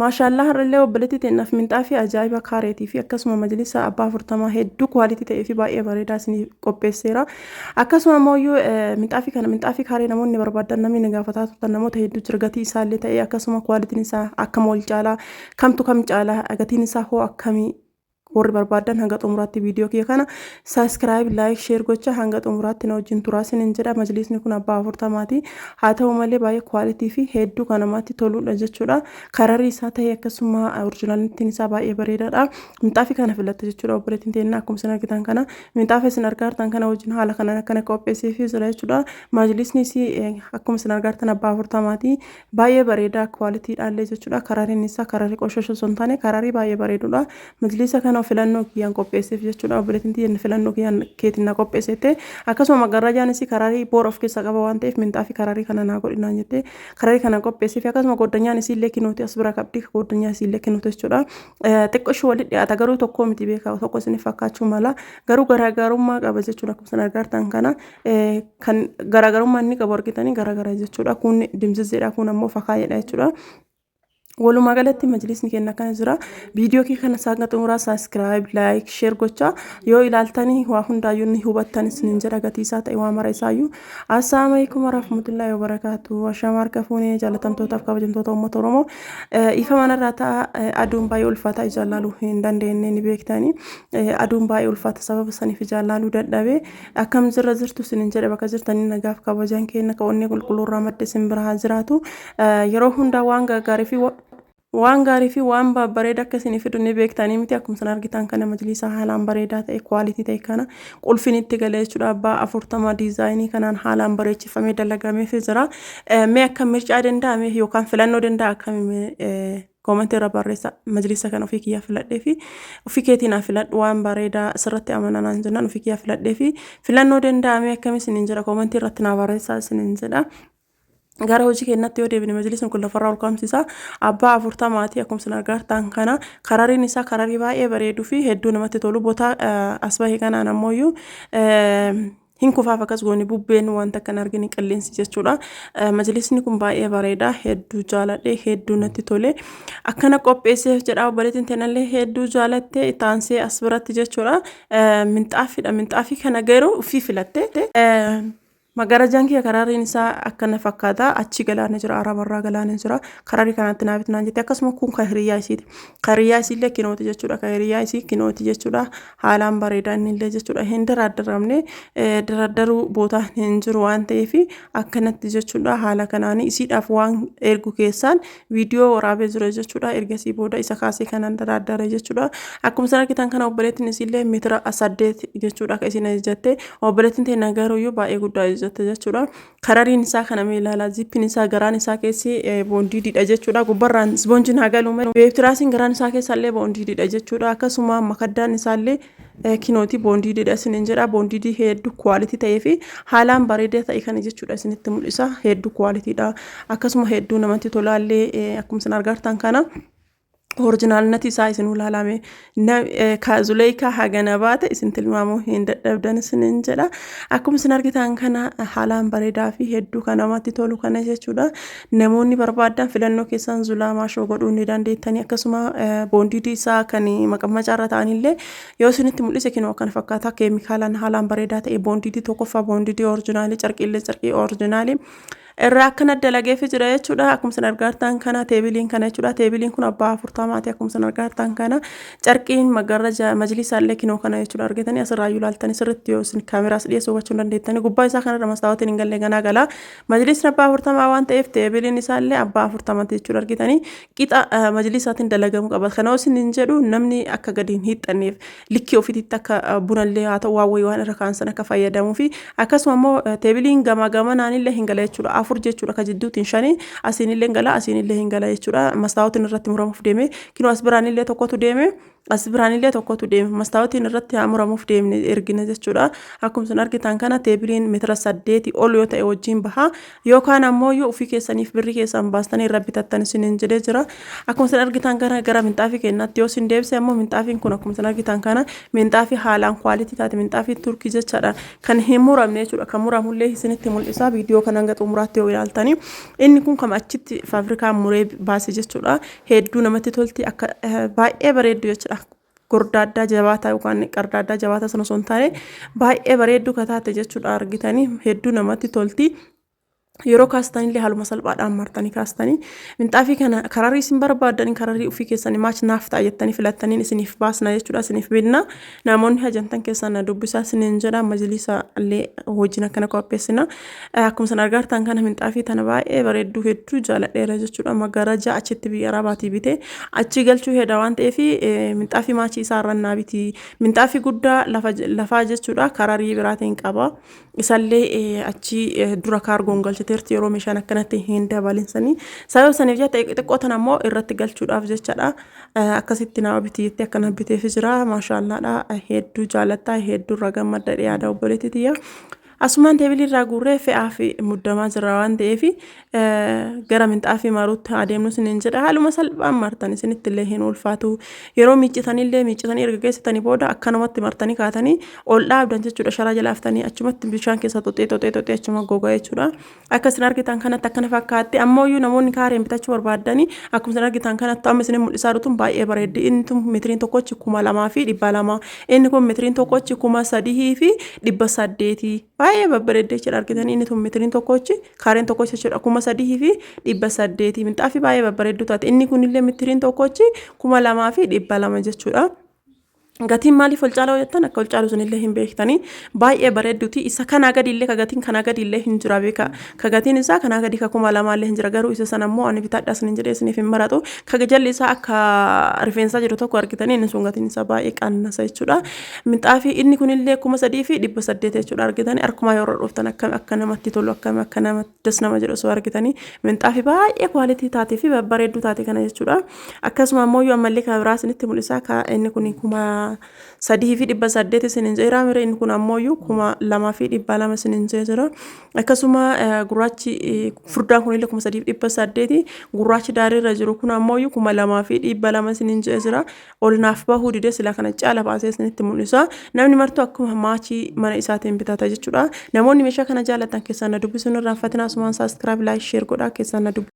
Maashaallaa, har'allee obboleettii teennaaf minxaafii ajaa'iba kaareetii fi akkasuma majlisa abbaa 40 hedduu quality ta'ee fi baay'ee bareedaa isinii qopheesseera. Akkasuma immoo minxaafii kana, minxaafii kaaree namoonni barbaadan, namni na gaafataa turtan namoota hedduu jira. Gatii isaallee ta'ee akkasuma qualityn isaa akkam wal caalaa, kamtu kam caalaa, gatiin isaa hoo akkamii, warri barbaadan hanga xumuraatti viidiyoo kiyya kana subscribe, like, share gocha hanga xumuraatti na wajjin turaa isiniin jedha. Majlisni kun abbaa 40ti. Haa ta'u malee baay'ee quality fi hedduu kan namatti toludha jechuudha. Kararii isaa ta'e akkasuma originalityn isaa baay'ee bareedaadha. Minxaafii kana filatte jechuudha obboleettiin teennaa. Akkuma isin argitan kana, minxaafa isin argaa jirtan kana wajjin haala kanaan akkana qopheessee fi jira jechuudha. Majlisni isii akkuma isin argaa jirtan abbaa 40ti. Baay'ee bareedaa, qualitydhaallee jechuudha. Karariin isaa kararii qoshasha osoo hin taane kararii baay'ee bareedudha. Majlisa kana filannoo kiyyaan qopheesseef jechuudha. Obboleettiin tiyya filannoo kiyyaan keetiin na qopheessette. Akkasuma magarrajaanis kararii boora of keessaa qaba waan ta'eef minxaafii kararii kana naa godhinaan jettee kararii kana qopheesseef. Akkasuma goddanyaan isiillee kinuuti as bira qabdi, goddanyaa isiillee kinuuti jechuudha. Xiqqoo ishee walitti dhiyaata garuu tokko miti, beekaa, tokko isiniif fakkaachuu mala, garuu garaagarummaa qaba jechuudha. Akkuma isin argartan kana kan garaagarummaa inni qabu argitanii, garaagara jechuudha. Kun dimzizzeedha, kun ammoo fakaayeedha jechuudha. Walumaa galatti majlisni keenya akkana jira. Viidiyoo kee kana hanga xumuraa subscribe, like, share gochaa yoo ilaaltanii waa hundaayyuu ni hubattan isiniin jedha, gatii isaa ta'e waa mara isaayyuu. Assalaamu alaikum warahmatullahi wabarakaatu. Ashaama harka fuunee, jaalatamtootaaf kabajamtoota uummata Oromoo. Ifa manarraa ta'a, aduun baay'ee ulfaataa, ijaan laaluu hin dandeenye ni beektanii. Aduun baay'ee ulfaata, sababa saniif ijaan laaluu dadhabee. Akkam jirra jirtu isiniin jedha. Bakka jirtanii nagaaf kabajaan keenya ka onnee qulqulluurraa madde isin bira haa jiraatu. Yeroo hundaa waan gaggaarii fi waan gaarii fi waan babbareeda akka isinii fidu ni beektanii miti? Akkuma isin argitan kana majliisa haalaan bareedaa ta'e, quality ta'e kana qulfiin itti galee jechuudha. Abbaa 40 designii kanaan haalaan bareechifamee dalagameefii jira. Mee akka mircaa danda'ame yookaan filannoo danda'a akkamii commentii irra barreessa. Majlisa kana ofii kiyyaa filadhee fi ofii keetiin haa filadhu, waan bareedaa sirratti amananaan jennaan ofii kiyyaa filadhee fi filannoo danda'ame akkamii isiniin jedha, commentii irratti naa barreessaa isiniin jedha. Gara hojii keenyatti yoo deebine, majlisni kun lafarraa ol kaamsisa. Abbaa 40ti. Akkuma isin argartan kana karariin isaa kararii baay'ee bareeduu fi hedduu namatti tolu. Botaa as bahee kanaan ammoo hin kufaaf akkas goone, bubbeen wanta akkan argine, qilleensi jechuudha. Majlisni kun baay'ee bareeda, hedduu jaaladhe, hedduu natti tole. Akkana qopheesseef jedha, obboleettiin teenallee hedduu jaalatte. Ittaansee as biratti jechuudha. Minxaafiidha. Minxaafii kana garuu ofii filatte. Magarajaan kiyya karaariin isaa akkana fakkaata. Achi galaana jira, Arabarraa galaana jira. Kararii kanatti naa bitnaan jette. Akkasuma kun kan hiriyaa isiiti. Kan hiriyaa isiillee kinooti jechuudha. Kan hiriyaa isii kinooti jechuudha. Haalaan bareedaa innillee jechuudha. Hin daraaddaramne, daraaddaruu bootaa hin jiru waan ta'eef akkanatti jechuudha. Haala kanaan isiidhaaf waan ergu keessaan viidiyoo waraabee jira jechuudha. Ergasii booda isa kaasee kanan daraaddare jechuudha. Akkuma isin argitan kana obboleettiin isiillee meetira 8 jechuudha akka isin ajajatte. Obboleettiin teenya garuuyyuu baay'ee guddaa ajajatte jechuudha. Karariin isaa kana mee ilaalaa, zippiin isaa garaan isaa keessi bondediidha jechuudha. Gubbarraan isboonjiin haa galu malee. Beektiraasiin garaan isaa keessallee bondediidha jechuudha. Akkasuma makaddaan isaallee kinooti bondediidha isiniin jedha. Bondedii hedduu quality ta'ee fi haalaan bareedaa ta'e kana jechuudha isinitti mul'isa. Hedduu qualitydha. Akkasuma hedduu namatti tolaallee. Akkuma isin argartan kana originalnati isaa isin ulaalame, Zuleekaa hagana baate isin tilmaamuu hin dadhabdan isinin jedha. Akkuma isin argitan kana haalaan bareedaa fi hedduu kan namatti tolu kana jechuudha. Namoonni barbaadan filannoo keessan zulaa maashoo godhuu ni dandeettanii. Akkasuma bondedii isaa kan maqammacaa irra ta'anillee yoo isinitti mul'ise, kinoo akkana fakkaata. Keemikaalaan haalaan bareedaa ta'e, bondedii tokkoffaa, bondedii originalii, carqiillee carqii originalii irraa akkana dalageefi jira jechuudha. Akkuma isin argartan kana tableiin kana jechuudha. Tableiin kun abbaa 40ti. Akkuma isin argartan kana carqiin magarraja majlisaallee kinoo kana jechuudha. Argatanii asirraa iyyuu ilaaltanii sirriitti yoo isin kaameraas dhiyeessuu hubachuu hin dandeettanii. Gubbaa isaa kanarra mastaawotiin hin galle ganaa gala. Majlisni abbaa 40 waan ta'eef tableiin isaallee abbaa 40ti jechuudha. Argitanii, qixa majlisaatiin dalagamuu qaba. Kana isin hin jedhu, namni akka gadi hin hiixanneef, likkii ofiitti akka bunallee haa ta'u waan wayii waan irra kaa'an sana akka fayyadamuu fi akkasuma immoo tableiin gamaa gamanaanillee hin gala jechuudha. Afur jechuudha, ka jidduutiin shanii, asiinillee hin gala, asiinillee hin gala jechuudha. Mastaawotiin irratti muramuuf deeme, kinoo as biraanillee tokkotu deeme. As biraanillee tokkotu deema. Mastaawotiin irratti haa muramuuf deemne ergina jechuudha. Akkuma isin argitan kana teebiliin meetira 8 ol yoo ta'e wajjin baha. Yookaan ammoo yoo ofii keessaniif birrii keessan baastanii irra bitattan isiniin jedhee jira. Akkuma isin argitan kana gara minxaafii keenyaatti yoo isin deebise ammoo minxaafiin kun akkuma isin argitan kana minxaafii haalaan quality taate, minxaafii Turkii jechaadha. Kan hin muramne jechuudha. Kan muramullee isinitti mul'isa viidiyoo kana hanga xumuraatti yoo ilaaltanii. Inni kun kan achitti faabrikaan muree baase jechuudha. Hedduu namatti tolti, akka baay'ee bareeddu jechuudha. Gordaaddaa jabaataa yookaan qardaaddaa jabaataa sana osoo hin taane baay'ee bareedduu ka taate jechuudha, argitanii hedduu namatti tolti. Yeroo kaastanillee haaluma salphaadhaan martanii kaastanii minxaafii kana kararii isin barbaaddanii, kararii ofii keessanii match naaf ta'a jettanii filattaniin isiniif baasna jechuudha, isiniif binna. Namoonni hajantan keessan na dubbisaa isiniin jedha, majlisa illee hojiin akkana qopheessina. Akkuma isin argartan kana minxaafii tana baay'ee bareedduu hedduu jaaladheera jechuudha. Magaraja achitti biyya Arabaatii bite achi galchuu hedha waan ta'eef minxaafii match isaa irra naa biti. Minxaafii guddaa lafaa jechuudha, kararii biraatiin qaba. Isallee achi dura kaargoon galchiteerti yeroo meeshaan akkanatti hin dabalinsanii. Sababa saniif jecha xiqqoo tana immoo irratti galchuudhaaf jechaadha. Akkasitti nama biti jettee akkana biteef jira. Maashaallaadha. Hedduu jaalattaa, hedduu irraa gammadda yaada obboleettii tiyya. Asumaan teebilii irraa guurree fe'aa fi muddamaa jira waan ta'eef gara minxaafii maruutti adeemnu isiniin jedha. Haaluma salphaan martan, isinitti illee hin ulfaatu. Yeroo miiccitanillee, miiccitanii erga geessitanii booda akkanumatti martanii kaatanii ol dhaabdan jechuudha. Sharaa jala aftanii achumatti bishaan keessa xoxee xoxee xoxee achuma gogaa jechuudha. Akka isin argitan kanatti akkana fakkaatti. Ammoo namoonni kaareen bitachuu barbaaddanii akkuma isin argitan kanatti amma isin mul'isaa jirtu baay'ee bareeddi. Inni tun meetiriin tokkochi 2200. Inni kun meetiriin tokkochi 3800. Baay'ee babbareeddee jechuudha, argitanii. Inni tun meetiriin tokkochi, kaareen tokkochi jechuudha, 3800. Minxaafii baay'ee babbareedduu taate. Inni kunillee meetiriin tokkochi 2200 jechuudha. Gatiin maaliif ol caalaa jettan, akka ol caalu sunillee hin beektanii. Baay'ee bareedduuti. Isa kanaa gadi illee, ka gatiin kanaa gadi illee hin jira beeka. Ka gatiin isaa kanaa gadi ka 2000 illee hin jira, garuu isa sana immoo ani bitadhaa isiniin jedhee isiniif hin maratu. Ka jalli isaa akka rifeensaa jiru tokko argitanii, inni sun gatiin isaa baay'ee qannasa jechuudha. Minxaafii inni kunillee 3800 jechuudha, argitanii. Harkumaa yeroo dhuftan akkam akka namatti tolu, akkam akka namatti das nama jedhu osoo argitanii, minxaafii baay'ee quality taatee fi babbareedduu taate kana jechuudha. Akkasuma ammoo yoo ammallee kan biraa isinitti mul'isa. Inni kun 3800 isiniin jedheera mire, inni kun ammoo 2200 isiniin jira. Akkasuma gurraachi furdaan kunillee 3800, gurraachi daariirra jiru kun ammoo 2200 isiniin jira. Ol naaf bahuu didee, sila kana caala baasee isinitti mul'isa. Namni martuu akkuma match mana isaatiin bitata jechuudha. Namoonni meeshaa kana jaalatan keessaan na dubbisuun irraanfatina. Asumaan subscribe, like, share godhaa, keessaan na dubbisu.